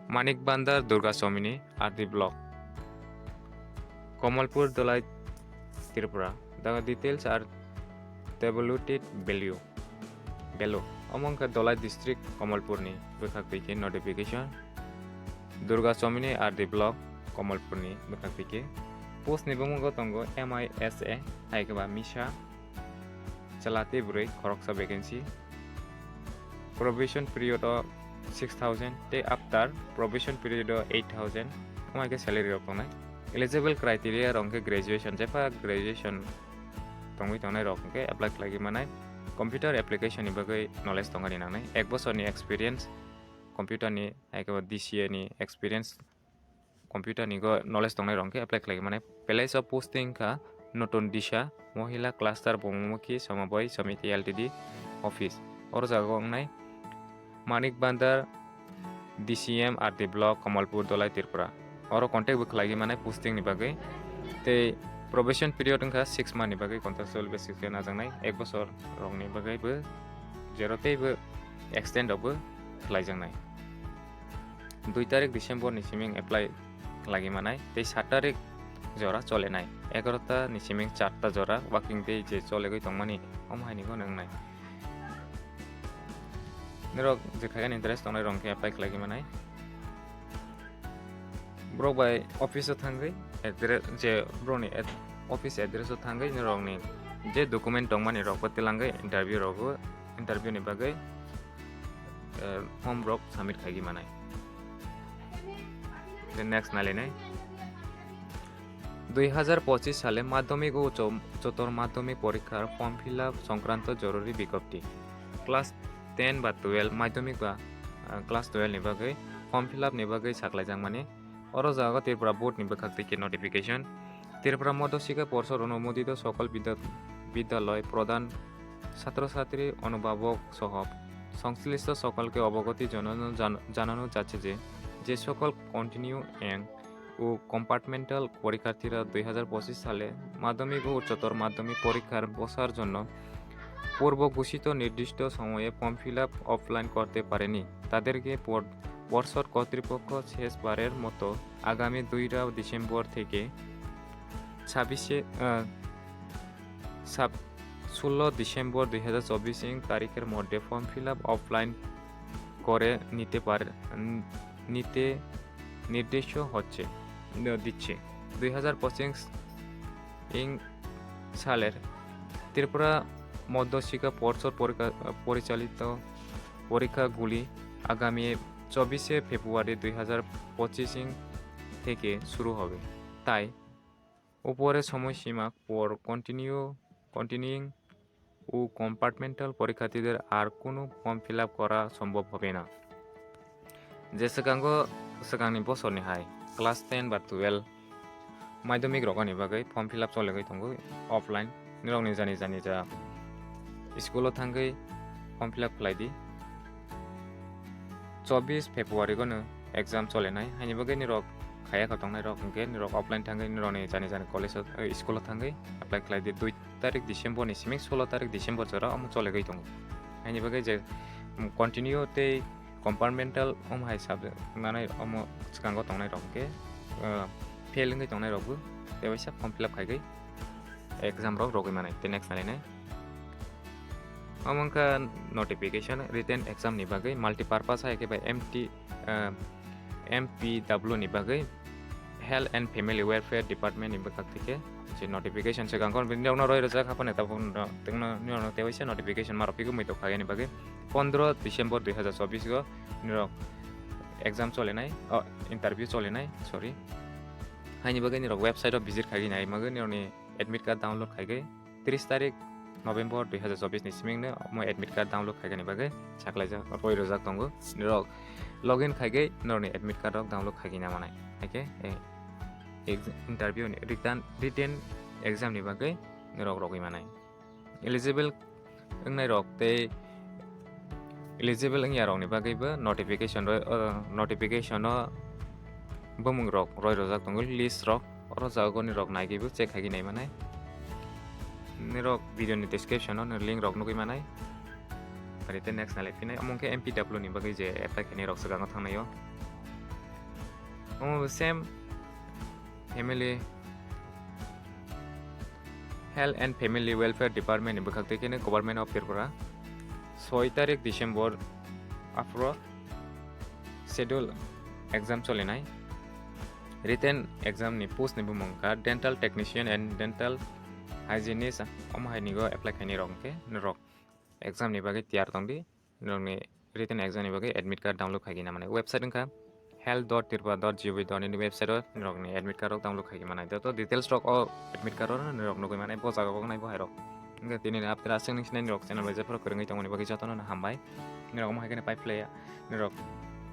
Manik Bandar, Durga Chomini, R D Block, Kamalpur, Dholai, Tripura. The details are tabulated below. Below. Omo wngkha Dholai District, Kamalpurni bwkhak twi khe notification. Durga Chomini, R D Block, Kamalpurni bwkhak twi khe. Post ni bumung tongo M I S A, hai khe ba misa. Chwla tei bwrwi khoroksa vacancy. Probation period o six thousand tei after probation period o eight thousand. Omo hai khe salary rok tongnai. Eligible criteria rok hwnkhe graduation, jepha graduation tongwi tongnai rok hwnkhe apply khlaiwi manai. Computer application ni bagwi knowledge tongani nangnai. Ek bosorni experience computer ni, hai khe D C A ni experience computer ni go knowledge tongnai rok hwnkhe apply khlaiwi manai. Place of posting kha Nuton Disha Mohila Cluster Bomomukhi Samaboi Samiti L T D office. Oro jaga wngnai Manik Bandar, D C M, R D Block, Kamalpur, Dholai, Tripura. Oro contact bo khlaiwi manai posting ni bagwi. Tei probation period wngkha six month ni bagwi contractual basis khe najaknai, ek bosor rokni bagwi bo jero tei bo extend rok bo khlaijaknai. Dui tarik December ni siming apply khlaiwi manai tei sat tarik jora cholenai, egarota ni siming charta jora working day je cholegwi tongmani, omo hai ni go wngnai. Norok je khaigan interest tongnai rok khe apply khlaiwi manai. Borok bai office o thangwi address, je borokni ad-, office address o thangwi norokni je document tongmani rok bo twlangwi interview rogo, interview ni bagwi, eh, form rok submit khaigwi manai. Then next nailainai. Dui hazar pochis sale madhyamik o uccho-, ucchotor madhyamik porikkar form fill up songkranto joruri bigjapti. Class ten ba twelve madhyamik ba, ah, class twelve ni bagwi form fill up ni bagwi saklaijakmani. Oro jaga Tripura Board ni bwkhak twi khe notification. Tripura Madhyashikha Porshod onumodito sokol bidya-, bidyaloi pradhan, chhatro chhatri, onubhabok soho সংশ্লিষ্ট সকলকে অবগতি জানানো, জান-, জানানো যাচ্ছে যে, যে সকল continuing ও compartmental পরীক্ষার্থীরা দুই হাজার পঁচিশ সালে মাধ্যমিক ও উচ্চতর মাধ্যমিক পরীক্ষার বসার জন্য পূর্ব ঘোষিত নির্দিষ্ট সময়ে form fill up offline করতে পারেনি, তাদেরকে পর-, পর্ষদ কর্তৃপক্ষ শেষবারের মতো আগামী দুইরা ডিসেম্বর থেকে ছাব্বিশে, আহ, ছাব-, ষোলো ডিসেম্বর দুই হাজার চব্বিশ ইং তারিখের মধ্যে form fill up offline করে নিতে পারে, উম, নিতে নির্দেশ হচ্ছে, ন-, দিচ্ছে। দুই হাজার পঁচিশ ইং সালের ত্রিপুরা মধ্যশিক্ষা পর্ষদ পরিকা-, পরিচালিত পরীক্ষাগুলি আগামী চব্বিশে ফেব্রুয়ারি দুই হাজার পঁচিশ ইং থেকে শুরু হবে। তাই উপরের সময়সীমা পর continue, continuing ও compartmental পরীক্ষার্থীদের আর কোনো form fill up করা সম্ভব হবে না। Je swkango, swkangni bosorni hai class ten ba twelve madhyamik rokni bagwi form fill up cholegwi tongo offline. Norokni jani jani ja school o thangwi form fill up khlai di. Chobbish February gono exam cholenai. Haini bagwi nirok khaya kha tongnai rok hwnkhe nirok offline thangwi nirokni jani jani college o, eh, school o thangwi apply khlai di. Dui tarik December ni simi solo tarik December jora omo cholegwi tongo. Haini bagwi je, mm, continue tei compartmental omo hai subject nanai omo swkango tongnai rok hwnkhe, eh, fail wngwi tongnai rokbo tei waisa form fill up khaigwi exam rok rogwi manai tei next nalinai. Omo wngkha notification written exam ni bagwi multipurpose hai khe bai M T, eh, M P W ni bagwi Health and Family Welfare Department ni bwkhak thike je notification swkang kon bini rokno roi rwjak haphano tabuk no tengno nirokno tei waisa notification ma rok pigwi muitok khaiyani bagwi pondro December dui hazar chobbish go nirok exam cholenai, oh, interview cholenai, sorry. Haini bagwi nirok website o visit khaigwi nai magwi nirokni admit card download khaigwi tris tarik November dui hazar chobbish ni simingno omo admit card download khaigani bagwi saklaijak roi rwjak tongo. Nirok login khaigwi norokni admit card rok download khaigwi na manai. Haikhe, eh, ex-, interview ni written, written exam ni bagwi norok rogwi manai. Eligible wngnai rok tei eligible wngya rokni bagwibo notification roi, o, notification o bumung rok roi rwjak tongo, list rok oro jagoni rok naigwibo check khaigwi nai manai. Nirok video ni description o link rok nugwi manai. Ari tei next nalai phinai omo khe M P W ni bagwi je apply khainai rok swkango thangnai o. Omo bo same family Health and Family Welfare Department ni bwkhak tei khe Government of Tripura. Soi tarik December aphro schedule exam cholinai. Written exam ni post ni bumung kha Dental Technician and Dental Hygienist, omo hai nigo apply khainai rok hwnkhe norok exam ni bagwi tiyar tong di, norokni written exam ni bagwi admit card download khaigwi na manai. Website wngkha health dot tripura dot gov dot in ni website o norokni admit card rok download khaigwi manai. Joto details rok o admit card o norok nugwi manai, bo jaga o wngnai bo hai rok. Hwnkhe tini ni update aswk nung sinai norok channel bai jephuru kwrwngwi tongmani bagwi jotono no hambai. Norok omo hai kheno pai phlaiya, norok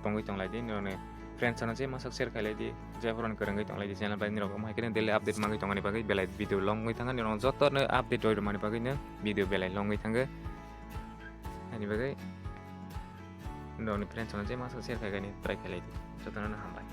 tongwi tong lai di, norokni friends rokno je masa share khai lai di, jephuru kwrwngwi tong lai di channel bai, norok omo hai kheno daily update mangwi tongmani bagwi belai video long wngwi thangkha, norok jotono update roi rwmani bagwi no video belai long wngwi thangkha. Ani bagwi norokni friends rokno je masa share khai khaini try khai lai di. Jotono no hambai.